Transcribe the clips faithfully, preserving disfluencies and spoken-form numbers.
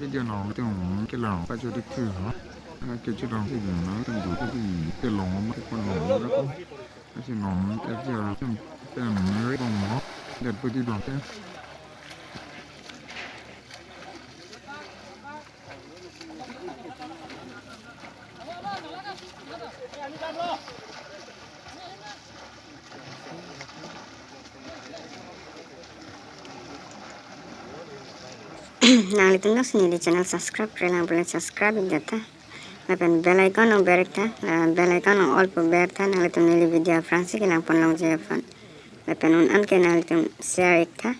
Video nong tung kelang pa jodi thu ha. Kechi dong si dong na tung du di kelong ma kepon long na ko. Asi nong F J R tum tem meri bong mo. Dat budi bang te. Nanglitum nang si neli channel subscribe kre lang pulote subscribe ik tha. Lapen bell icon nang ber ik tha, la bell icon nang all pu ber tha, nanglitum neli video aphrangsi kelang pon longji aphan. Lapen un an ke nanglitum share ik tha.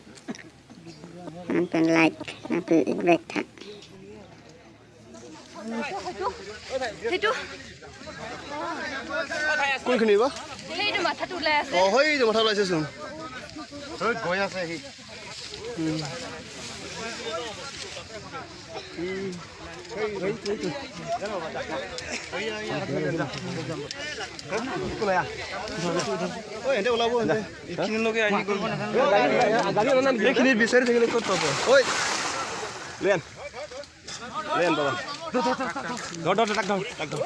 Lapen like nang pi ik vek tha. সেইটো কোনখিনি বা? সেইটো মাথাটো ওলাই আছে। অ, সেইটো মাথা ওলাইছে চোন। গৈ আছে সি। উম। উম। ঐ, এনে ওলাব, এনে। এইখিনিলৈকে আহি গ'ল। এইখিনিত বিচাৰি থাকিলে ক'ত পাব? ঐ। Lane. Len, baba. Dor, dor, dor, tak dor, tak dor.